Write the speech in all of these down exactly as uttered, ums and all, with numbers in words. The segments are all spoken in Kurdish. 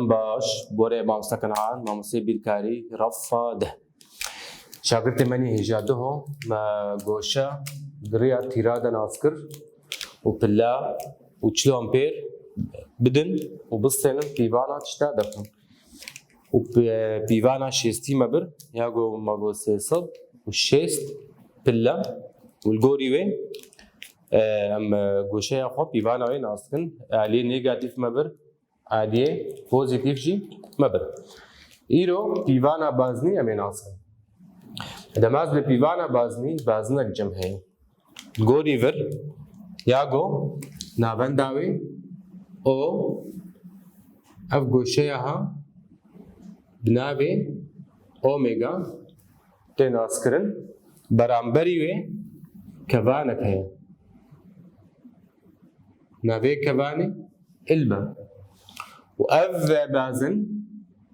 Baş, borê mamoste Kenan, mamoste bîrkarî, refa deh. Şagirtê me nî hêja duho, me goşe di riya tîra de nas kir û pilla û çilo ampêr bidin û bistênin pîvana tişta derxin. Û p-, pîvana şêstî me bir, ya go me go sê sed û şêst pille û li gorî wê, e, em, e, goşeya xwe pîvana wê nas dikin. Aliyê negatîf me bir, aliyê pozîtîf jî me bir. Îro pîvana baznî em ê nas bikin. Dema ez bi pîvana baznî, baznek cem heye. Gorî vir, ya go navenda wê O, ev goşeya ha bi navê omega tê naskirin, beramberî wê kevanek heye. Navê kevanê il be. Û ev bazin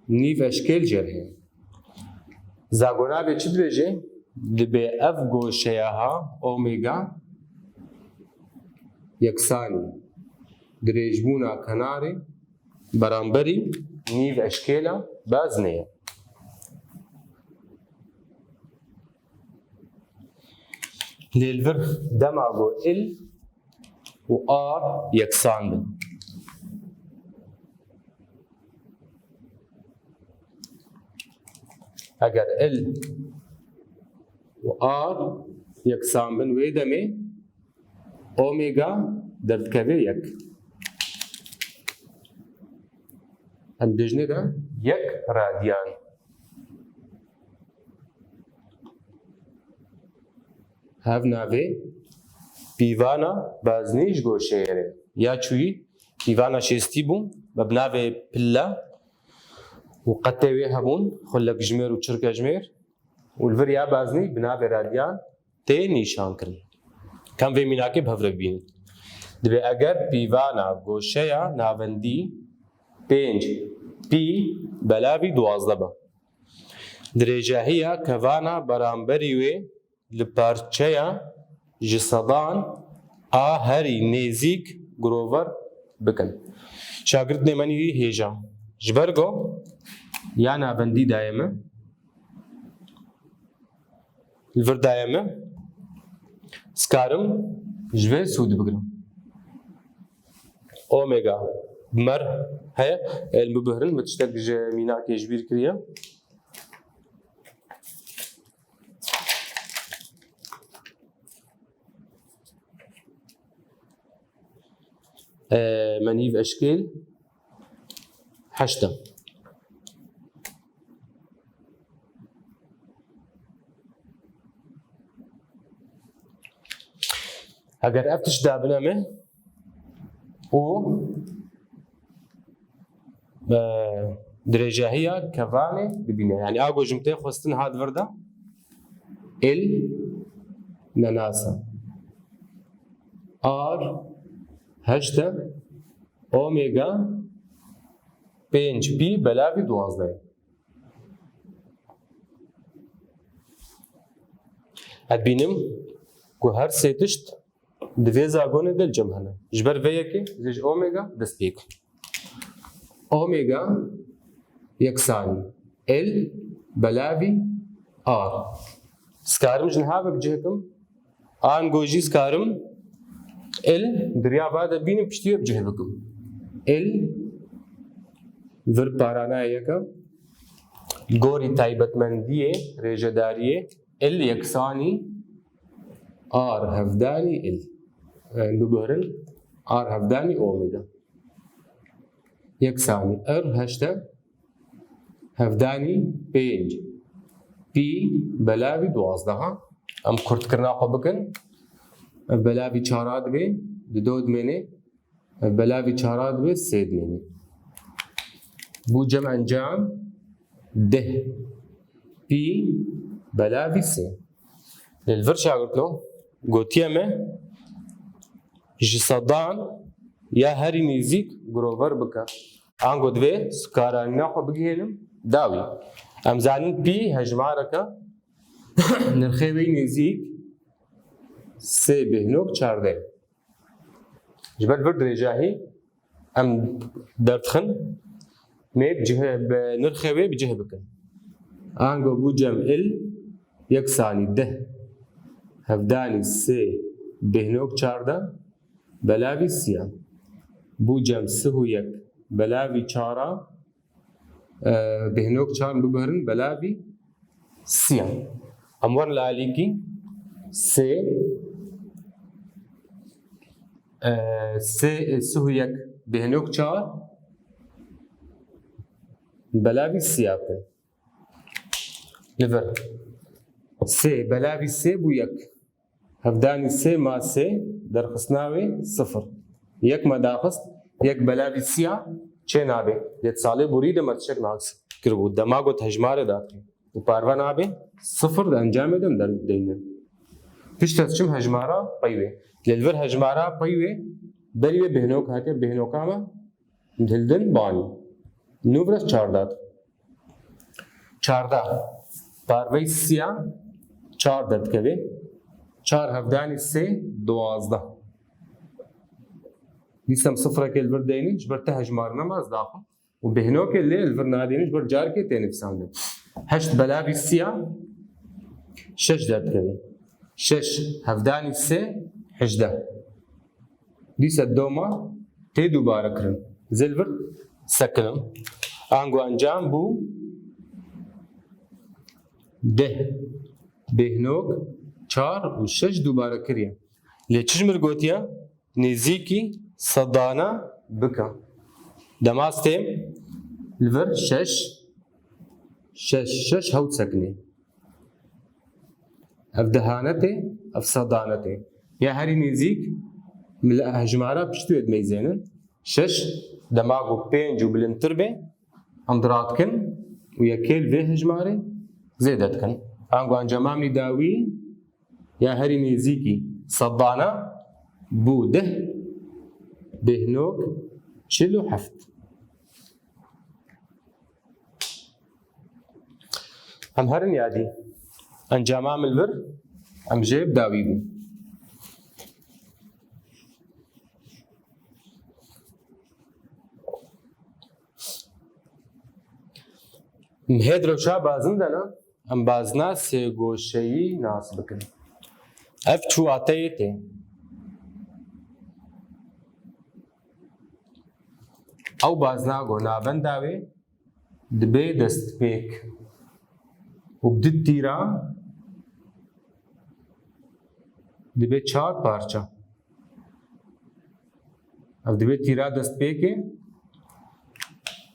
nîv eşkêl jê re heye. Zagona vê çi dibêje? Dibê ev goşeya ha omega yeksanî dirêjbûna kenarê beramberî nîv eşkêla baznê ye. Lê li vir dema ku il û ar yeksan bin. Eger il û ar yeksan bin, wê demê omega derdikeve yek. Em dibêjinê de yek radyan. Hev navê pîvana baznî ji goşeyê re. Ya çûyî pîvana şêstî bû, me bi navê pille û qetê wê hebûn, xulek jimêr û çirke jimêr û li vir ya baznî bi navê radyan tê nîşan kirin. Ka em vê mînakê bi hev re bibînin. Dibê eger pîvana goşeya navendî pênc pî belavî duwazdeh be, dirêjahiya kevana beramberî wê li parçeya ji sedan a herî nêzîk girover bikin. Şagirtê me nî hêja. Ji ber ku ya navendî daye me, li vir daye me, ez karim ji vê sûd bigirim. Omega bi me re heye, em bibihrin, min tiştek ji mînakê ji bîr kiriye. E, me nîv eşkêl heşt e. Eger ev tişt dabine me û, e, dirêjahiya kevanê bibîne. Yanî a ku ji min tê xwestin hat vir de, il nenas e. Ar heşt e, omega pênc pî belavî duwazdeh. Ez dibînim ku her sê tişt di vê zagonê de li cem hene. Ji ber vê yekê ez ê ji omega dest pê kim. Omega yeksanî il belavî ar. Ez karim ji niha ve bi cih kim. Ango jî ez karim il di riya va de bînim, piştî wê bi cih bikim. Il vir parana yek e. Gorî taybetmendiyê rêjedariyê il yeksanî ar hevdanî il. Em bibihrin ar hevdanî omega. Yeksanî ir heşt e, hevdanî pênc. Pî belavî duwazdeh. Em kurtkirina xwe bikin. Ev belavî çara dibe, di do dimêne. Ev belavî çara dibe, sê dimêne. Bû cem encam deh. Pî belavî sê. Lê li vir şagirtno gotiye me ji sedan ya herî nêzîk girover bike. Ango divê karanîna xwe bigihêlim dawî. Em zanin pî hejmareke nirxê wê nêzîk sê bêhnok çardeh. Ji ber vir dirêjahî em derdixin. Mê bi cih, bi nirxê wê bi cih bikin. Ango bû cem il yek sanî deh. Hevdanî sê bêhnok çardeh belavî siya. Bû cem sih û yek belavî çara, e, bêhnok çar bibihrin belavî siya. Em werin li alîkî sê, e, sê, sih û yek bêhnok çar belavî siya bikin. Li vir sê belavî sê bû yek. Hevdanî sê ma sê derxistina wê sifir. Yek me daxist, yek belavî siya çê nabe. Lê di salê borî de me tiştek naqis kiribû. Dema got hejmarê daxî. Û parve nabe sifir di encamê de em derdeynin. Pişt ez çim hejmara pey wê. Lê li vir hejmara pey wê berî wê bêhnok hatiye, bêhnoka me hildin banî. Nû vir ez çardeh. Çardeh. Parvey siya çar derdikeve. Çar hevdanî sê duwazdeh. Dîsa em sifrekê li vir deynin, ji ber te hejmarine me ez daxim. Û bêhnokê lê li vir nadînin, ji ber carkê tê nivîsandin. Heşt belavî siya şeş derdikeve. Şeş hevdanî sê hejdeh. Dîsa doma tê dubare kirin. Ez ê li vir sekinim. Ango encam bû deh. Bêhnok çar û şeş dubare kiriye. Lê çi ji mir gotiye? Nêzîkî sedana bike. Dema ez têm li vir şeş, şeş, şeş hewt sekinê. Ev dehane tê, ev sedane tê. Ya herî nêzîk, mil-, hejmara piştî wê dimeyzênin. Şeş, dema ku pênc û bilindtir be, em diradikin û yekê li vê hejmarê zêde dikin. Ango encama min dawî ya herî nêzîkî sedana bû deh, bêhnok çil û heft. Em herin yadî. Encama min li vir, em jê bi dawî bûn. Em hê di rewşa bazin de ne, em bazina sêgoşeyî nas bikin. Ev çi wateyê tê? Ew bazina go navenda wê dibe destpêk û bi du tîra dibe çar parça. Ev dibe tîra destpêkê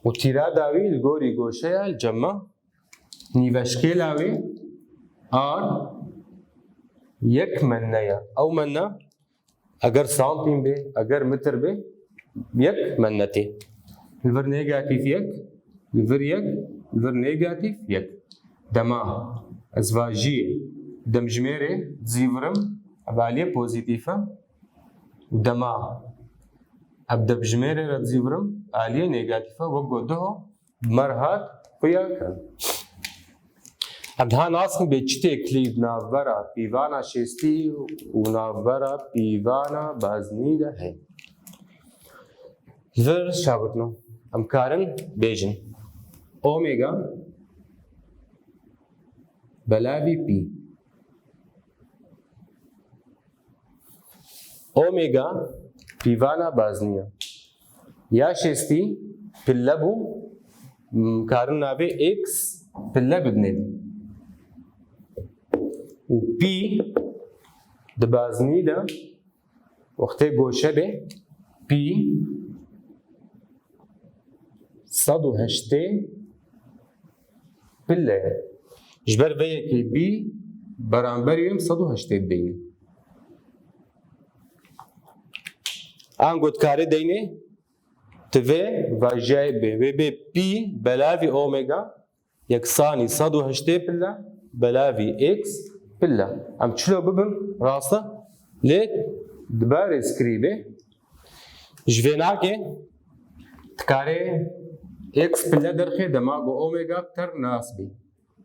û tîra dawî li gorî goşeya li cem me nîveşkêla wê ar yek menne ye. Ew menne eger santîm be, eger mitir be, yek menne tê. Li vir negatîf yek, li vir yek, li vir negatîf yek. Dema ez vajiyê demjimêrê dizîvirim, ev aliyê pozîtîf e. Dema ev demjimêrê re dizîvirim, aliyê negatîf e, wek got duho, bi me re hat xuya kirin. Em diha nas bikin bê çi têkilî di navbera pîvana şêstî û navbera pîvana baznî de heye. Li vir şagirtno, em karin bêjin. Omega belavî pî. Omega pîvana baznî ye. Ya şêstî pille bû, m, karin navê x pille bidinê. Û pî di baznî de wextê goşe be, pî sed û heştê pille ye. Ji ber vê yekê bî beramberî em sed û heştê deynê. Ango dikarê deynê, tu vê vajiyayê bê. Wê bê pî belavî omega yeksanî sed û heştê pille belavî x pille. Em çilo bibin rast e, lê dibe rêzkirî bê. Ji vê nake dikarê x pille derxê dema ku omega ter nas bî.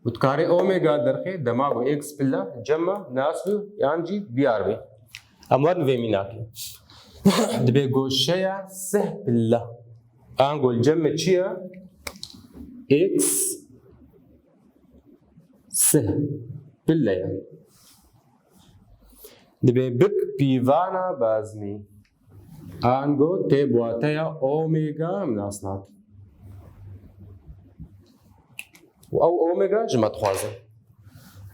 Û dikarê omega derxê dema ku x pille cem me nas bî yan jî diyar bî. Em werin vê mînakê. Dibe goşeya sih pille. Ango li cem me çi ye? X sih pile ye. Dibê bik pîvana baznî. Ango tê bi wateya omega em nas nakin. Û ew omega ji me dixwaze.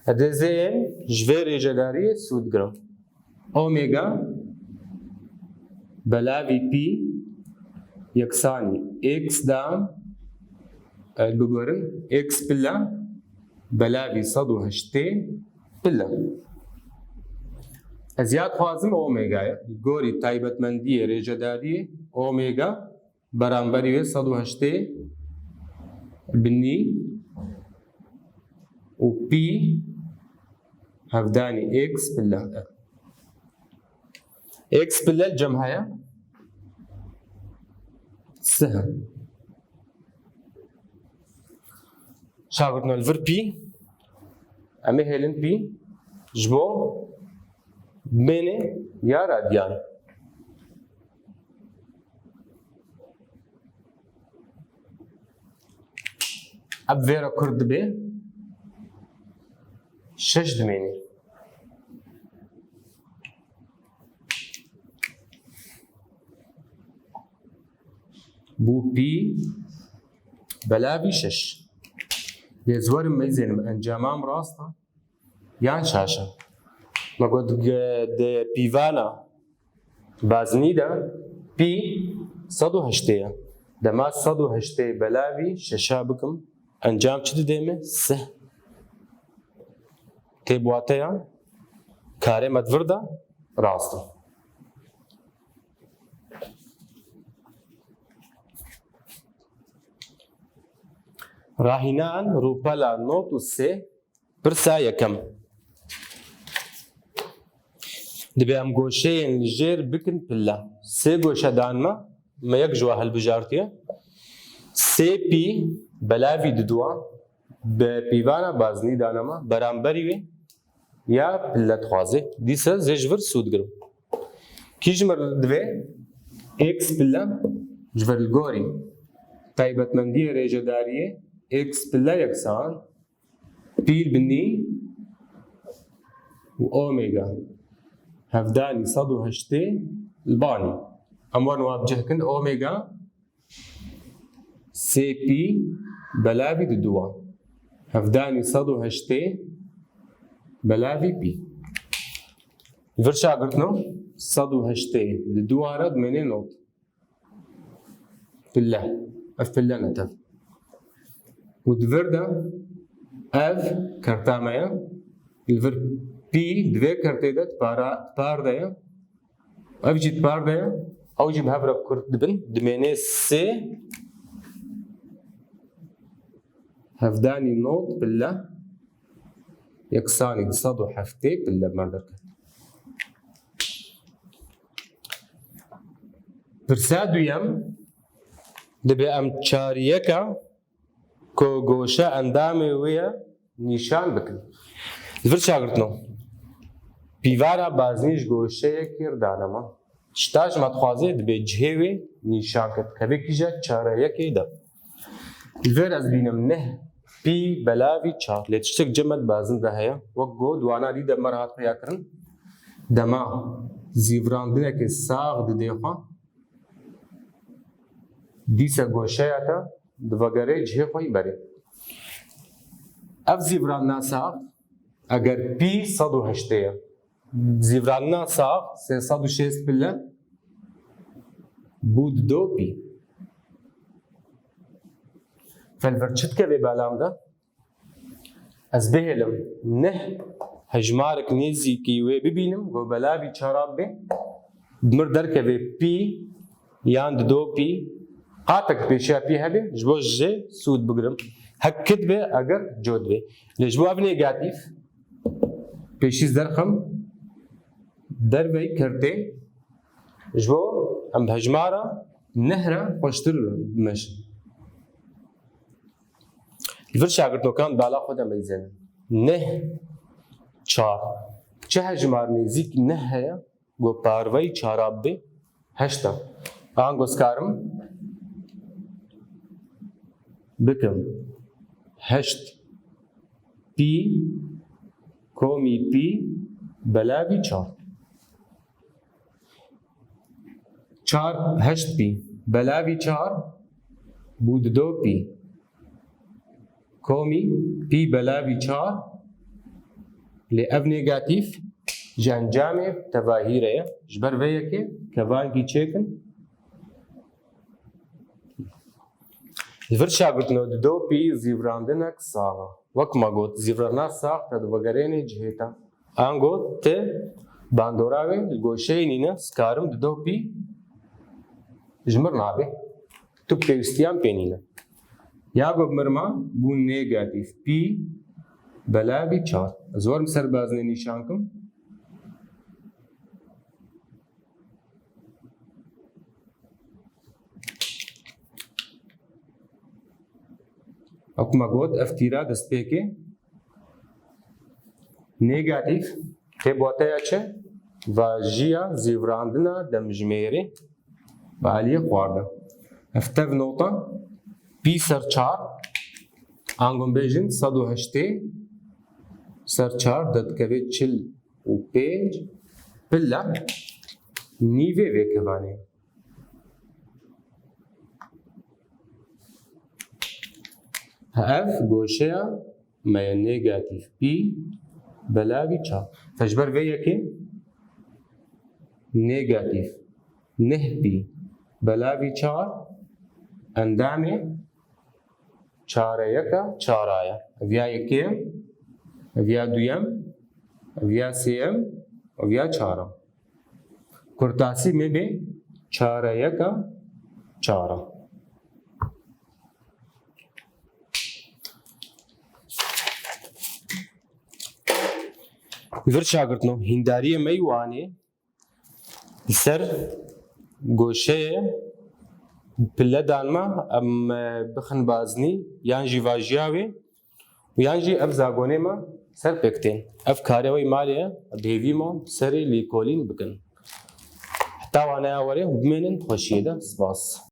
Ez dê zê yên ji vê rêjedariyê sûd girim. Omega belavî pî yeksanî x da, e, bigorin, x pile belavî sed û heştê pile. Ez ya dixwazim omega ye. Li gorî taybetmendiyê rêjedariyê omega beramberî wê sed û heştê binî û pî hevdanî x pile. X pile li cem heye. Sih. Şagirtno li vir pî. Em ê hêlin pî ji bo mênê ya radyan. Ev vê re kurt dibe şeş dimênê. Bû pî belavî şeş. Lê ez werim meyzênim, encama min rast e yan şaş e? Me got, di pîvana baznî de pî sed û heştê ye. Dema sed û heştê belavî şeşa bikim, encam çi dide me? Sih. Tê bi wateya karê me di vir de rast e. Rahînan rûpela nod û sê. Pirsa yekem. Dibê em goşeyên li jêr bikin pile. Sê goşe dan me, me yek ji we hilbijartiye. Sê pî belavî diduwa, bi pîvana baznî dane me, beramberî wê ya pile dixwaze. Dîsa zê ji vir sûd girim. Kî ji mir divê x pile ji vir li gorî taybetmendiyê rêjedariyê x pile yeksan pîl binî û omega hevdanî sed û heştê li banî. Em werin wa bicih kin, omega sê pî belavî diduwa. Hevdanî sed û heştê belavî pî. Li vir şagirtno sed û heştê diduwa re dimêne nod. Pille. Ev pille ne tev. Û di vir de ev kerta me ye. Li vir pî di vê kertê de di para, di par de ye. Ev jî di par de ye. Ew jî bi hev re kurt dibin. Dimêne sê hevdanî nod pille yeksanî du sed û heftê pille bi me derket. Pirsa duyem, dibê em çariyeka ku goşe endamê wê ye nîşan bikin. Li vir şagirtno. Pîvana baznî ji goşeyekê re dane me. Tişta ji me dixwaze dibê cihê wê nîşan ke. Tevê kîja çare yekê de. Li vir ez bînim neh pî belavî çar. Lê tiştek cem me di bazin de heye. Wek got, wana dî de me re hat xuya kirin. Dema zîvirandinekê sax didê xwe, dîse goşeya te divegere cihê xwe yî berê. Ev zîvirandina sax, eger pî sed û heştê ye, zîvirandina sax sê sed û şêst pile bû dido pî. Felver çi dike vê belam de? Ez bihêlim neh hejmarek nêzîkî wê bibînim, ku belavî çara bibe, di mir derkeve pî yan dido pî, qatek pêşiya pî hebe, ji bo jê sûd bigirim. Hek kit be, eger cot be. Lê ji bo ev negatîf, pêşî ez derxim derveyî kertê, ji bo em bi hejmara neh re xweştir bimeşin. Li vir şagirtnokan bala xwe de meyzênin. Neh çar. Çi hejmar nêzîk neh heye, ku parveyî çara bibe heşt e. Ango ez karim bikim heşt pî komî pî belavî çar. Çar, heşt pî belavî çar bû dido pî komî pî belavî çar. Lê ev negatîf ji encamê tevahî re ye. Ji ber vê yekê kevangî çêkin. Li vir çagirdino dido pî zîvrandinek sax e. Wek me got, zîvrana sax te divegerêne cihê te. Ango ti bandora wê li goşeyê nîne, dikarim dido pî ji mir nabe. Tu pêwîstiyan pê nîne. Ya go bi mir ma bû negatîf pî belavî çar. Ez werim ser bazinê nîşan kim. Wek me got, ev tîra destpêkê negatîf tê bi wateya çi? Vajiya zîvrandina demjimêrê bi aliyê xwar de. Ev tev nota pî ser çar, ango em bêjin sed û heştê ser çar, derdikeve çil û pênc pile nîvê vê kevanê. Ev goşeya me ye negatîf pî belavî çar. Te ji ber vê yekê negatîf neh pî belavî çar endamê çareyeka çara ye. Ev ya yekê ye, ev ya duyem, ev ya sêyem, ev ya çaram. Kurtasî me bê çareyeka çara. Vir çagirtno, hîndariyê me yî Wanê li ser goşeyê pile dan me, em, e, bixin baznî yan jî vajiya wê û yan jî ev zagonê me ser pêk tên. Ev karê we yî malê ye, bi hêvî me serê lêkolîn bikin. Heta waneya werê û bimênin xweşiyê de. Spas.